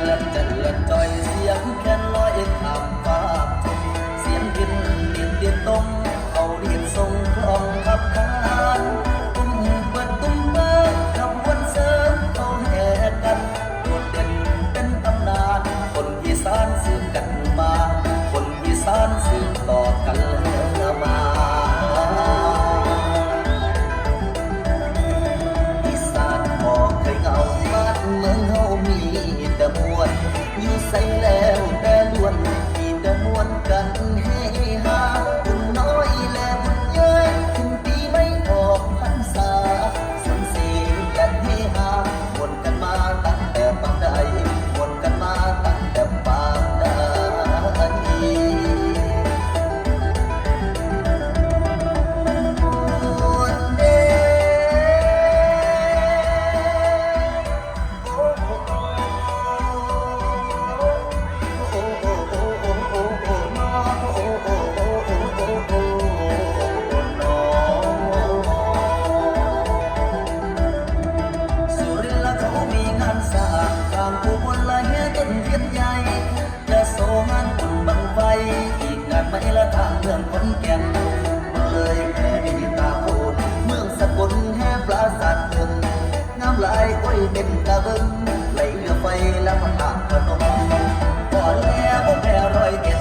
ຈັນລະຈ່ອຍ ສຽງແຄນລອຍຂ້າມຟ້າ ສຽງດິນດີດຕິດຕົງ ເຂົາດີດສົ່ງຄລອງຂັບຂານ ກຸ້ມເປີດຕຸ້ມເປີດ ຂະບວນເສີງເຂົາແຫ່ກັນ ໂດດເດັ່ນເປັນຕຳນານ ຄົນອີສານສືບກັນມາ ຄົນອີສານສືບຕໍ່ກັນມາ. ອີສານບໍ່ເຄີຍເຫງົາ ບ້ານເມືອງເຮົາມີແຕ່ມ່ວນ ຢູ່ໃສແລ້ວແຕ່ລ້ວນ ມີແຕ່ມ່ວນກັນເຮຮາ ບຸນນ້ອຍແລະບຸນໃຫຍ່ ຂຶ້ນປີໃໝ່ອອກພັນສາ ສວນເສກແລະເຮຮາ ມ່ວນກັນມາຕັ້ງແຕ່ປານໃດ ມ່ວນກັນມາຕັ້ງແຕ່ປານໃດ. ສຸລິນລະເຂົາມີງານສ້າງ ທາງອຸບົນລະແຫ່ຕົ້ນທຽນໃຫຍ່ ຍະໂສງານບຸນບັ້ງໄຟ ອີກງານໃໝ່ລະທາງເມືອງຂອນແກ່ນ ເມືອງເລີຍແຫ່ດີຕາໂພນ ເມືອງສະກົນແຫ່ປາສາດເພິງ ງາມຫຼາຍໂອ້ຍເປັນຕາເບິ່ງ ໄຫຼເຫຼືອໄຟລະພະທາດພະນົມ ພໍແລບໍ່ແພ້ຮ້ອຍເອັດ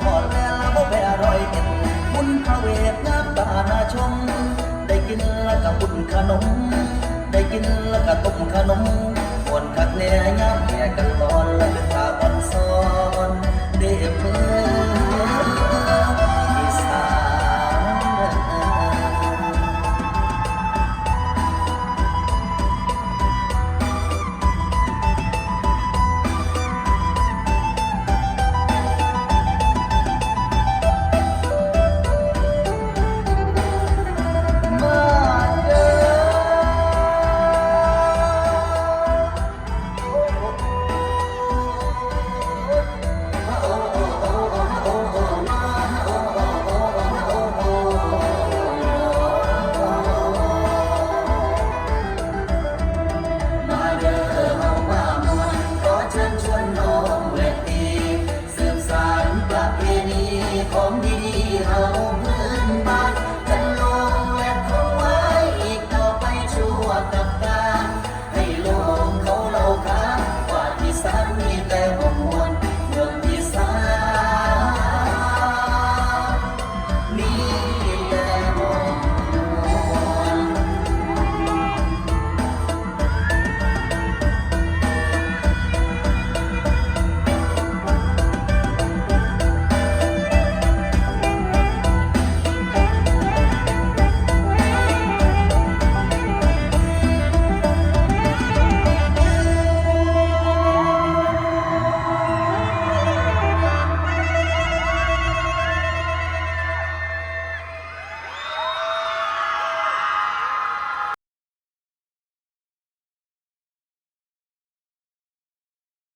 ພໍແລລະບໍ່ແພ້ຮ້ອຍເອັດ ບຸນພະເວດງາມຕາໜ້າຊົມ ໄດ້ກິນລະກະປຸ້ນຂະໜົມ ໄດ້ກິນລະກະຕົ້ມຂະໜົມ ມ່ວນຄັກແນ່ຍາມແຫ່ກັນລອນ ລະລຶກທ່າອ່ອນຊອນ ເດເມືອ